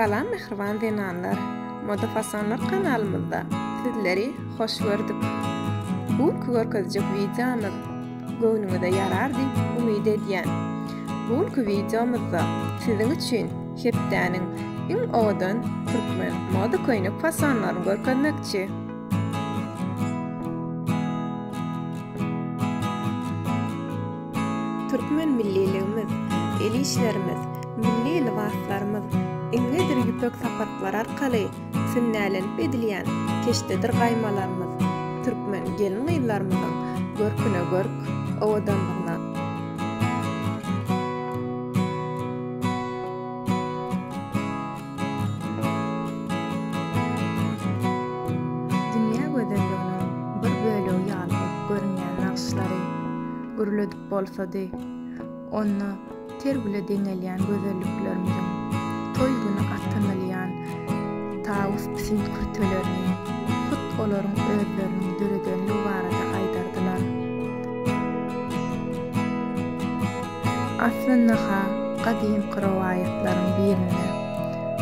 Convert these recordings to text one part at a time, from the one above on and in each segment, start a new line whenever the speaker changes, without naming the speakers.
Salam mähriban zenanlar! Moda fasonlar kanalymyzda sizleri hoş gördük. Bu günki görkezjek wideomyz göwnüňize ýarar diýip umyt edýän. Bu günki wideomyzda siziň üçin hepdäniň iň owadan türkmen moda köýnek fasonlaryny görkezmekçi. Türkmen milliligimiz, el işlerimiz, milli lybaslarymyz iňňedir ýüpek sapaklar arkaly sünnälenip edilýän keşdedir gaýmalarymyz türkmen gelin-gyzlarymyzyň görküne görk, owadanlygyna. Dünýä gözelliginiň bir bölegi ýaly bolup görünýän nagyşlary gürledip bolsady, onda ter güle deňelýän gözelliklerimiziň toý güni atynylýan tawus pisint kürtelerini hut olaryň özleriniň döredenligi barada aýdardylar. Aslynda-ha, gadymky rowaýatlaryň birinde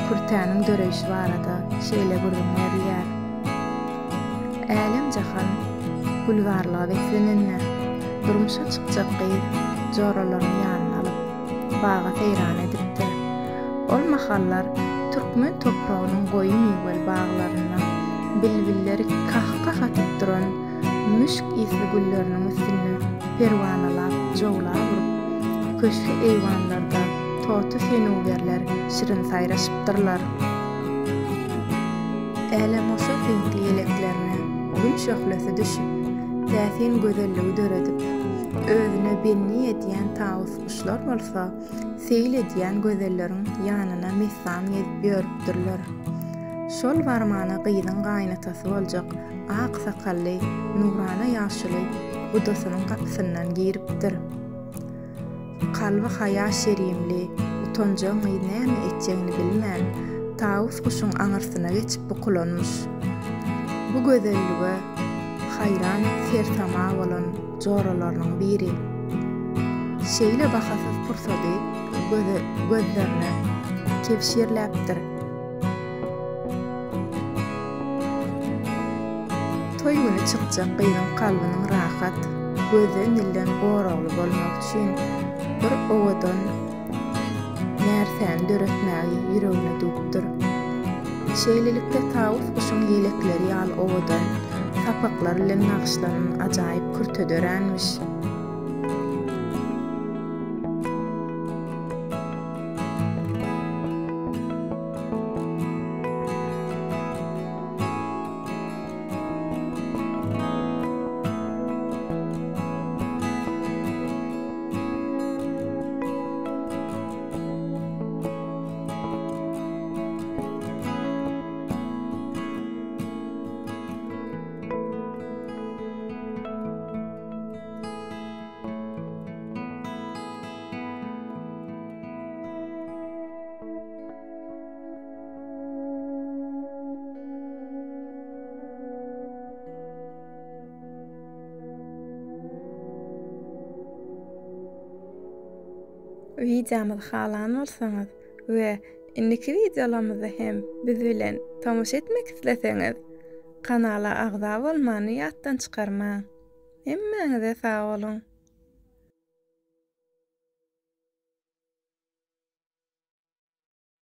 kürtäniň döreýşi barada şeýle gürrüň berilýär. Älem-jahan gülzarlyga beslenende, durmuşa çykjak gyz joralaryny ýanyna alyp, baga seýran edipdir. Ol mahallar türkmen topragynyň goýy miweli baglarynda bilbilleri kah-kah atyp duran müşk ysly gülleriniň üstünde perwanalap jowla urup, köşgi-eýwanlarda toty senuberler şirin saýraşypdyrlar. Älemgoşar reňkli ýeleklerine Gün şöhlesi düşüp, täsin gözelligi döredip, özüne bendi edýän tawus guşlar bolsa, seýil edýän gözelleriň ýanyna messan gezip ýörüpdirler. Şol barmana gyzyň gaýynatasy boljak ak sakally nurana ýaşuly gudasynyň gapysyndan giripdir. Kalby haýa-şerimli, utanjaň gyz näme etjegini bilmän, tawus guşuň aňyrsyna geçip bukulanmyş. Bu gözellige haýran sersama bolan joralarynyň biri şeýle bahasyz pursady gözlerine kebşirläpdir. Toý güni çykjak gyzyň kalbynyň rahat, gözden-dilden goragly bolmagy üçin bir owadan närsäni döretmägi ýüregine düwüpdir. Şeýlelikde tawus guşuň ýelekleri ýaly owadan, sapaklar bilen nagyşlanan ajaýyp kürte döränmiş. Wideomyzy halan bolsaňyz we indiki wideolarymyzda hem biz bilen tomaşa etmek isleseňiz kanala agza bolmany ýatdan çykarmaň. Hemmäňize sag boluň.